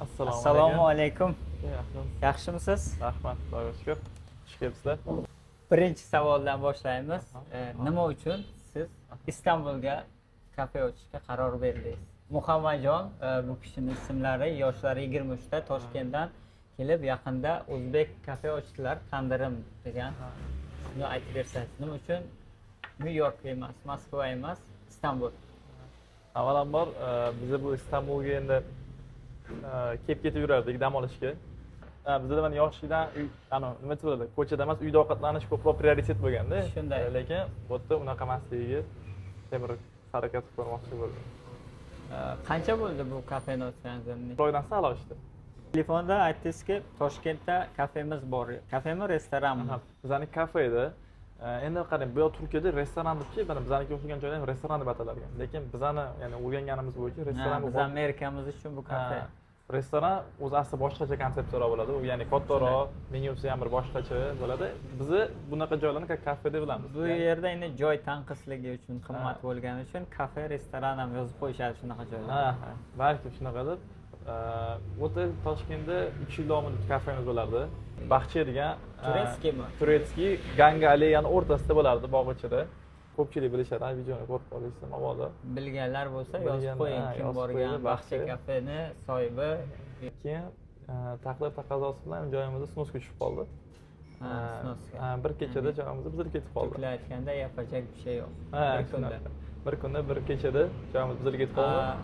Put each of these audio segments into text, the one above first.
Assalomu Assalomu alaykum. Yaxshimisiz? Yaxshimisiz? Rahmat, Xudoga shukur. Xush kelibsizlar. Birinchi savoldan boshlaymiz. Nima uchun siz Istanbulga kafe ochishga qaror berdingiz? Muhammadjon, bu kishini ismlari, yoshlari 23 da, Toshkentdan kelib, yaqinda o'zbek kafe ochdilar, Tandirim degan. Shuni aytib bersangiz, nima uchun Nyu York emas, Moskva emas, Istanbul? Avvalambor, biza bu Istanbulga endi kelib ketib yurardik dam olishga. Bizada mana yoshlikdan uy, ano, nima desa bo'ladi, ko'chada emas, uyda ovqatlanish ko'proq prioritet bo'lganda. Shunday. Lekin bu yerda unaqa emasligiga bir harakat qilib ko'rmoqchi bo'ldim. Qancha bo'ldi bu kafeni ochganingizga? Bir oydan sal oshdi. Telefonda aytdingizki, Toshkentda kafemiz bor. Kafemi, restoranmi? Aha, bizani kafe edi. Endi qarang, bu yoq Turkiyada restoran debki, mana bizaniki o'xshagan joylar ham restoran deb atalar ekan. Lekin bizani, ya'ni o'rganganimiz bo'yicha restoran Ha, bu biz Amerikamiz uchun bu kafe. Ha, restoran o'zi asli boshqacha konsepsiyaroq bo'ladi. U ya'ni kattaroq, menyusi ham bir boshqacha bo'ladi. Bizni bunaqa joylarni как kafe deb bilamiz. Bu yerda endi joy tanqisligi uchun, qimmat Ha. bo'lgani uchun kafe, restoran ham yozib qo'yishadi shunaqa joylarda. Ha, balki shunaqadir. Bu yerda, Toshkentda 3 yil davomida kafemiz bo'lardi. Baxche degan. Турецкий mi? Турецкий, Ganga alleyani o'rtasida bo'lardi, bog' ichida. Ko'pchilik bilishadi, videoni ko'rib qolishsa mabodo. Bilganlar bo'lsa, yozib Bilganlar, qo'ying, ha, kim yozib borgan qo'ydi, Baxche Baxche. kafeni sohibi. Keyin taqdir taqozosi bilan joyimiz снос ga tushib qoldi. Ha, снос ga. Ha, bir kechada joyimiz buzilib ketib qoldi. Turklar aytganda, yapacak bir şey yo'q. Ha, Bir kunda. Shunaqa. Bir kunda, bir kechada joyimiz buzilib ketib qoldi. Ha,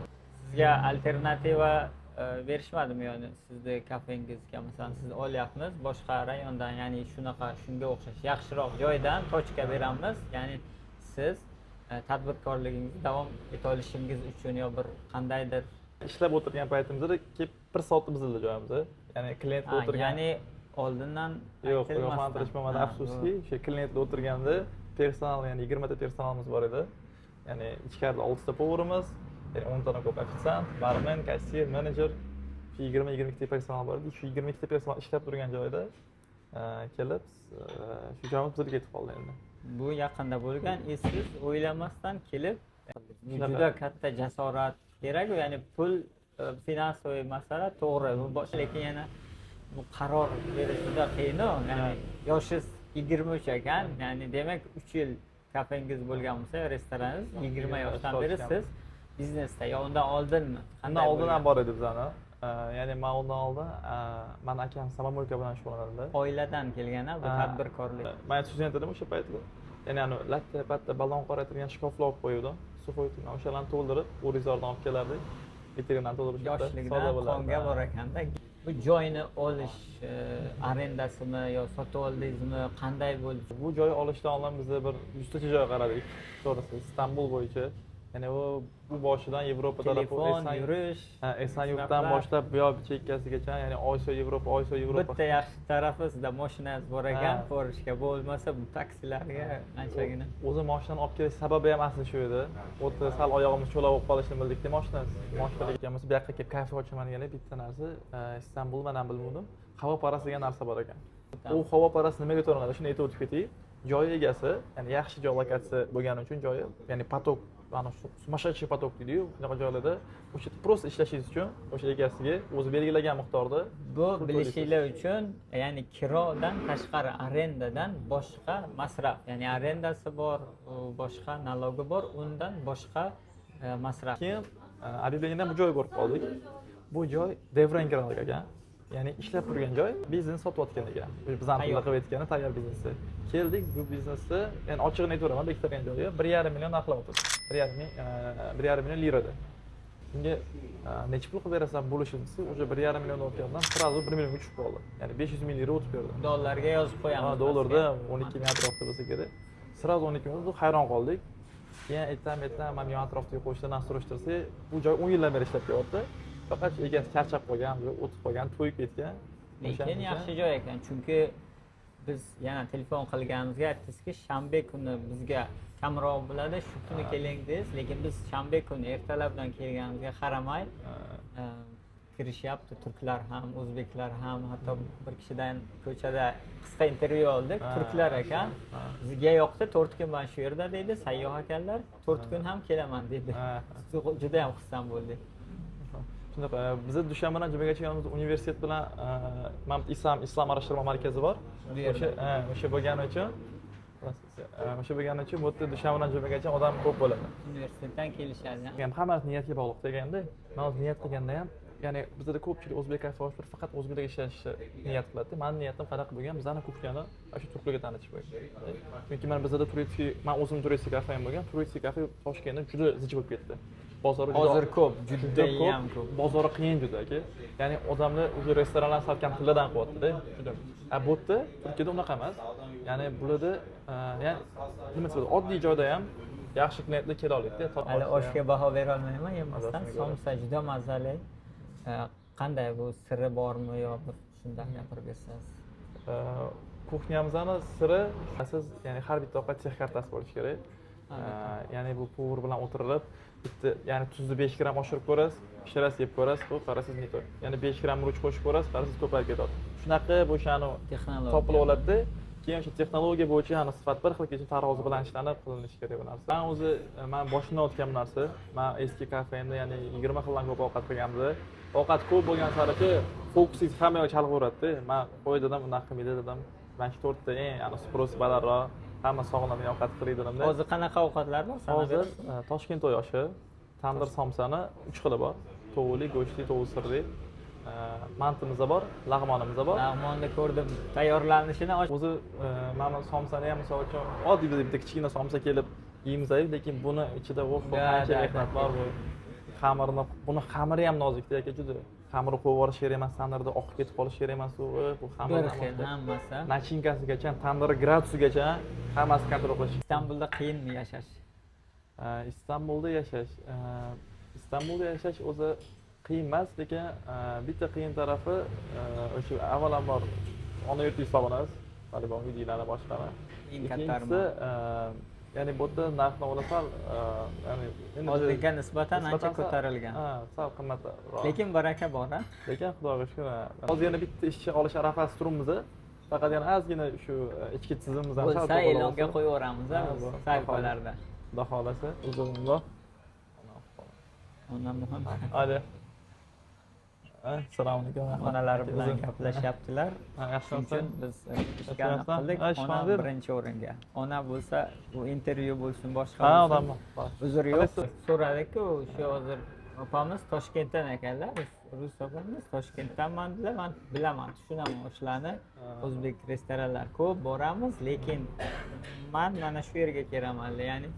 sizga alternativa berishmadimi? Ya'ni sizni kafengizga, masalan, sizni olyapmiz boshqa rayondan, ya'ni shunaqa, shunga o'xshash yaxshiroq joydan точка beramiz, ya'ni siz tadbirkorligingizni davom eta olishingiz uchun yo bir qandaydir. Ishlab o'tirgan paytimizda kelib bir soatda buzildi joyimiz. Ya'ni klientlar o'tirgan. Ya'ni oldindan Yo'q, aytilmasdan. Ogohlantirishmadi, afsuski. O'sha klientlar o'tirganda personal, ya'ni 20 ta personalimiz bor edi. Ya'ni ichkarida oltita повар imiz, ya'ni 10 tadan ko'p ofitsiant, barmen, kassir, menejer, shu 20-22 ta personal bor edi. Shu 22 ta personal ishlab turgan joyda kelib, shu joyimiz buzilib ketib qoldi endi. Bu yaqinda bo'lgan и siz o'ylamasdan kelib, bu Shunaqa. juda katta jasorat kerak, ya'ni pul, финансовый masala, to'g'ri bu lekin yana bu qaror berish juda qiyinu. Ya'ni yoshingiz 23 ekan, ya'ni demak, 3 yil kafengiz bo'lgan bo'lsa, restoraningiz, 20 yoshdan beri siz biznesda yo undan oldinmi? Undan Qanday oldin ham bo'lgan? bor edi bizani. Ya'ni man undan oldin, mani akam самомойка bilan shug'ullanadi. Oiladan kelgan a bu Ha. tadbirkorlik? Man student edim o'sha paytda. Ya'ni anavi latta patta balon qoraytirgan shkaflar olib qo'yuvdim. Сухой, o'shalarni to'ldirib, O'rizordan olib kelardik. Vitrinani to'ldirib o'sha yerda Yoshlikdan savdo bo'lardi. qonga bor ekanda bu. Joyni olish, arendasimi yo sotib oldingizmi, qanday bo'ldi? Bu joy olishdan oldin biz bir 100 tacha joy qaradik. To'g'risi, Istanbul bo'yicha. Ya'ni u bu boshidan Yevropa taraf Telefon, yurish, Ha, Esenyurtdan esnaflar. boshlab bu yoq chekkasigacha, ya'ni Osiyo, Yevropa, Osiyo, Yevropa. Bitta yaxshi tarafi, sizda moshinangiz bor ekan Ha. borishga, bo'lmasa bu taksilarga anchagina. O'zi moshinani olib kelish sababi ham asli shu edi. U yerda sal oyog'imiz cho'la bo'lib qolishini bildikda, moshinada ekanmiz. Bu yoqqa kelib kafe ochaman deganda bitta narsa, Istanbul, man ham bilmadim. Havo parasi degan narsa bor ekan. U havo parasi nimaga to'lanadi? Shuni aytib o'tib ketay. Joyi egasi, ya'ni yaxshi joy, lokatsiya bo'lgani uchun joyi, ya'ni поток, mana shu сумасшедший поток deydiyu, shunaqa joylarda o'sha yerda просто ishlashingiz uchun o'sha egasiga o'zi belgilagan miqdorda Bu pul bilishinglar uchun, ya'ni kirodan tashqari, arendadan boshqa masraf, ya'ni arendasi bor, u boshqa налог i bor, undan boshqa masraf. Keyin объявление dan bu joyni ko'rib qoldik. Bu joy devran kiralık ekan. Ya'ni ishlab turgan joy, biznes sotayotgan ekan. Bizani Tayyor. pulda qilib aytgani, tayyor biznesi. Keldik, bu biznesni, ya'ni ochig'ini aytaveraman, bekitilgan joyi 1,5 million narxlayapti. 1,5 million lirada. Shunga necha pul qilib berasan bo'lishini desa, уже 1,5 million o'tgandan сразу 1 millionga tushib qoldi. Ya'ni 500 ming lira o'tib berdi. Dollarga yozib qo'yamiz Ha, dollarda pastga. 12 ming atrofida bo'lsa kerak. Сразу 12 ming, hayron qoldik. Keyin aytsam, mana yon atrofdagi qo'shnilardan surishtirsak, bu joy 10 yildan beri ishlab kelyapti. Faqat egasi charchab qolgan, o'tib qolgan, to'yib ketgan. Lekin O'shaning yaxshi joy ekan, chunki biz yana telefon qilganimizga aytdingizki, shanba kuni bizga kamroq bo'ladi, shu kuni keling dedingiz, lekin biz shanba kuni ertalabdan kelganimizga qaramay, kirishyapti turklar ham, o'zbeklar ham. Hatto bir kishidan ko'chada qisqa intervyu oldik, turklar ekan, bizga yoqdi, 4 kun man shu yerda deydi, sayyoh ekanlar, 4 kun ham kelaman deydi. Judayam xursand bo'ldik. Shunaqa. Shunaqa, biza dushanbadan jumagacha yonimizda universitet bilan mana islom aralashtirma markazi bor. Bu yerda. O'sha bo'lgani uchun bu yerda dushanbadan jumagacha odam ko'p bo'ladi. Universitetdan kelishadi. Ham hammasi niyatga bog'liq deganda, man o'zi niyat qilganda ham, ya'ni bizada ko'pchilik o'zbek kafeoshlar faqat o'zbeklarga ishlashni niyat qiladi. Mani niyatim qanaqa bo'lgan? Bizani кухня ni shu turklarga tanitish bo'lgan. Chunki man bizada турецкий, man o'zim турецкий kafem bo'lgan. Турецкий kafe Toshkentda juda zich bo'lib ketdi. Bozori juda Hozir ko'p, juda judayam ko'p. Bozori qiyin juda, aka. Ya'ni odamlar уже restoranlar salkam tilladan qilyapti-da, juda. A bu yerda, Turkiyada unaqa emas. Ya'ni bularda, ya'ni nima desam, oddiy joyda ham yaxshi klientlar kela oladi-da. Hali oshga baho berolmayman, yemasdan. Mazasini ko'rasiz. Somsa juda mazali. Qanday, bu siri bormi yo bir shundan gapirib bersangiz? Кухня mizni siri siz, ya'ni har bitta ovqat тех kartasi bo'lishi kerak. Ya'ni bu повар bilan o'tirilib, bitta, ya'ni tuzni 5 gramm oshirib ko'rasiz, pishirasiz, yeb ko'rasiz, bu qarasangiz не то. Ya'ni 5 gramm murch qo'shib ko'rasiz, qarasangiz ko'payib ketadi. Shunaqa qilib o'shani Texnologiya. topilib oladida, keyin o'sha texnologiya bo'yicha, ya'ni sifat bir xil kecha tarozi bilan ishlanib qilinishi kerak bu narsa. Man o'zi man boshimdan o'tgan bu narsa. Man eski kafemda, ya'ni 20 xildan ko'p ovqat qilganmiz. Ovqat ko'p bo'lgan sari fokusingiz hamma yoq chalg'averadida. Man qo'y dedim, unaqa qilmaydi dedim. Man shu to'rtta eng, ya'ni спрос balandroq, hamma sog'lom ovqat qilay dedimda. Hozir qanaqa ovqatlar bor? Sanab Hozir berasizmi? Toshkent to'y oshi, tandir somsani 3 xili bor. Tovuqli, go'shtli, tovuq sirli. Mantimiz bor, lag'monimiz bor. Lag'monni ko'rdim tayyorlanishini. O'zi mana bu somsani ham, misol uchun, oddiy bizda bitta kichkina somsa kelib yeymiz, lekin buni ichida oh, qancha mehnat bor bu. Xamirni, buni xamiri ham nozikda, aka, juda. Xamirni qo'yib yuborish kerak emas, tandirda oqib ketib qolishi kerak emas u, bu xamir. Bir xil hammasi. Начинка sigacha, tandir gradusigacha hammasi контроль qilish. Istanbulda qiyinmi yashash? Istanbulda yashash o'zi qiyin emas, lekin bitta qiyin tarafi o'sha avvalambor ona yurtingizni sog'inasiz, haligi uydagilarni, boshqani. Eng katta Ikkinchisi, armon. Ya'ni bu yerda narx navolar sal, ya'ni endi Oldinga nisbatan ancha nisbatan ko'tarilgan. Ha, sal qimmatroq. Lekin baraka bor, a? Lekin xudoga shukur. Ha. Hozir yana bitta ishchi olish arafasida turibmiz. Faqat yana ozgina shu ichki tizimimizni sal Bo'lsa to'g'irlab e'longa olsak. qo'yib yuboramiz, Ha, biz bu. sayfalarda. Xudo xohlasa, uzumulloh. Ondan muhim. Alo. Assalomu alaykum. Onalari bilan gaplashyaptilar. Ha, Shuning yaxshimisiz? uchun biz ishga aniq Yaxshimisiz? qildik. Ha, Ona ishxonada. birinchi o'ringa. Ona bo'lsa, bu intervyu bo'lsin, boshqa Ha, bo'lsin. odam bor. Uzr yo'q. Qalaysiz? So'radik-ku, shu hozir opamiz Toshkentdan ekanlar. Rus opamiz Toshkentdanman dedilar. Man bilaman, tushunaman o'shalarni. O'zbek restoranlar ko'p boramiz, lekin man mana shu yerga kelaman. Ya'ni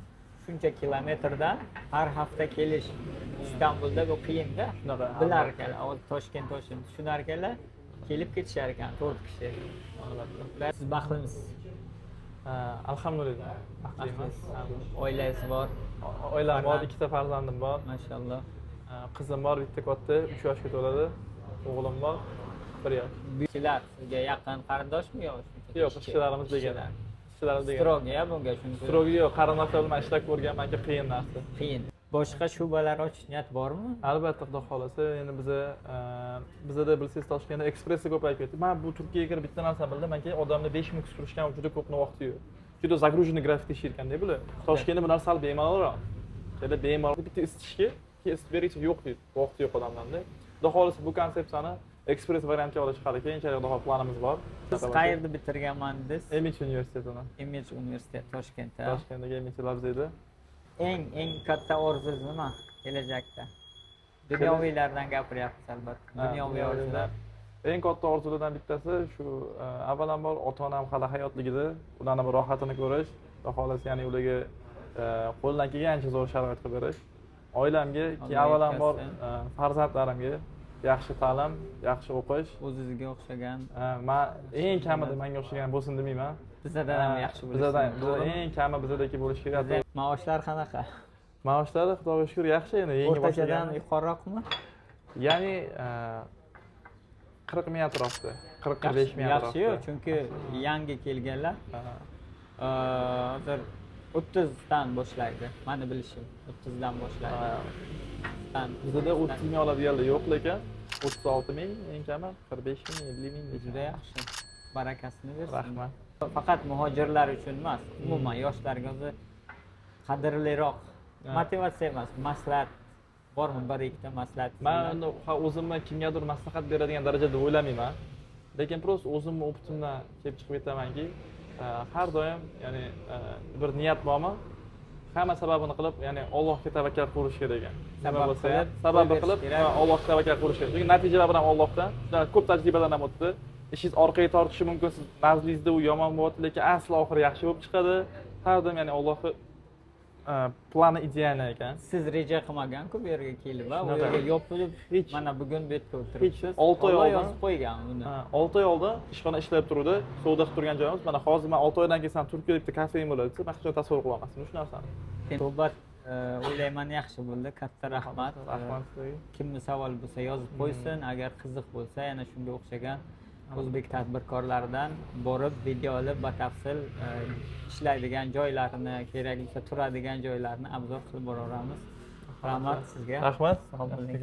shuncha kilometrdan har hafta kelish Istanbulda bu qiyinda. Shunaqa, Bilar ekanlar, hozir Toshkent Toshkent tushunar ekanlar, kelib ketishar ekan 4 kishi. Albatta. Siz baxtlimisiz? Ha, alhamdulillah. Baxtliman. Baxtlisiz. Oilangiz bor, Oilam bor, Farzand. ikkita farzandim bor. Mashalloh. Ha, qizim bor, bitta katta, 3 yoshga to'ladi. O'g'lim bor, 1 yosh. Ishchilar sizga yaqin qarindoshmi yo shunchaki Yo'q, ishchi? ishchilarimiz degan. Ishchilar. Ishchilarimiz degan. Строгий ya bunga, shuning uchun Строгий yo'q, qarindoshlar bilan ishlab ko'rganmanki, qiyin narsa. Qiyin. Boshqa shu'balar ochish niyat bormi? Albatta, xudo xohlasa, endi biza bizada, bilsangiz, Toshkentda ekspressga ko'payib ketdi. Man bu Turkiyaga kirib bitta narsani bildim, manki odamlar 5 minut kutib turishgan juda ko'p vaqti yo'q. Juda загруженный grafikda ishlayotganda bular. Toshkentda bu narsa sal bemalolroq. Yerda bemalol bitta isitishga, keyin isitib berguncha yo'q deydi. Vaqti yo'q odamlarda. Xudo xohlasa, bu konsepsiyani ekspress variantga olish hali keyinchalik, xudo xohlasa, planimiz bor. Siz qayerda bitirganman dedingiz? MIT universitetini. MIT universitet Toshkentda. Toshkentdagi MIT Labziyda. Eng eng katta orzungiz nima kelajakda? Dunyoviylardan gapiryapmiz, albatta. Ha, Dunyoviy orzular. Eng katta orzulardan bittasi shu, avvalambor ota onam hali hayotligida ularni bir rohatini ko'rish, xudo xohlasa, ya'ni ularga qo'ldan kelgancha zo'r sharoit qilib berish. Oilamga, keyin Alloh avvalambor yetkazsin. Farzandlarimga yaxshi ta'lim, yaxshi o'qish. O'zizga o'xshagan. Man eng kamida manga o'xshagan bo'lsin demayman. Bizadan ham yaxshi bo'lsin. Bizadan biza To'g'rimi? eng kami bizadagi bo'lishi kerak. Bizda maoshlar qanaqa? Maoshlari, xudoga shukur, yaxshi, endi yangi O'rtachadan boshlagan. yuqoriroqmi? Ya'ni 40 ming atrofida, 40-45 ming Yaxshi-yu, atrofida. chunki yangi kelganlar hozir 30dan boshlaydi. Mani bilishim, 30dan boshlaydi. Bizada 30 ming oladiganlar yo'q, lekin 36 ming eng kami, 45 ming, 50 ming. Juda yaxshi. Barakasini bersin. Rahmat. Faqat muhojirlar uchun emas, umuman yoshlarga o'zi qadrliroq motivatsiya emas, maslahat. Bormi bir ikkita maslahat? Man endi o'zimni kimgadir maslahat beradigan darajada o'ylamayman, lekin просто o'zimni опыт imdan kelib chiqib aytamanki, har doim, ya'ni bir niyat bormi, hamma sababini qilib, ya'ni Allohga tavakkal qilish kerak ekan. Nima Sabab bo'lsa ham qilib, sababni qo'y qilib berish kerak. Ha, Allohga tavakkal qilish kerak, chunki natijalar bilan Allohdan. Shunaqa ko'p tajribalar ham o'tdi. Ishingiz orqaga tortishi mumkin, siz nazdingizda u yomon bo'lyapti, lekin asli oxiri yaxshi bo'lib chiqadi. Har doim, ya'ni Allohni plani идеальный ekan. Siz reja qilmagan-ku bu yerga kelib, a, u Shunaqa. yerga yopilib, Hech. mana bugun bu yerda o'tiribsiz. 6 oy Olloh oldin- yozib qo'ygan uni. Ha, 6 oy oldin ishxona ishlab turuvdi, savdo qilib turgan joyimiz. Mana hozir man 6 oydan kelsam, Turkiyada bitta kafem bo'ladi desa, man hech qachon tasavvur qilolmasdim shu narsani. Suhbat o'ylayman yaxshi bo'ldi. Katta rahmat. Rahmat sizlarga. Kimni savol bo'lsa, yozib qo'ysin. Agar qiziq bo'lsa, yana shunga o'xshagan o'zbek tadbirkorlaridan borib video olib, batafsil ishlaydigan joylarini, kerak bo'lsa turadigan joylarini обзор qilib boraveramiz. Rahmat sizga. Rahmat. Sog' bo'ling.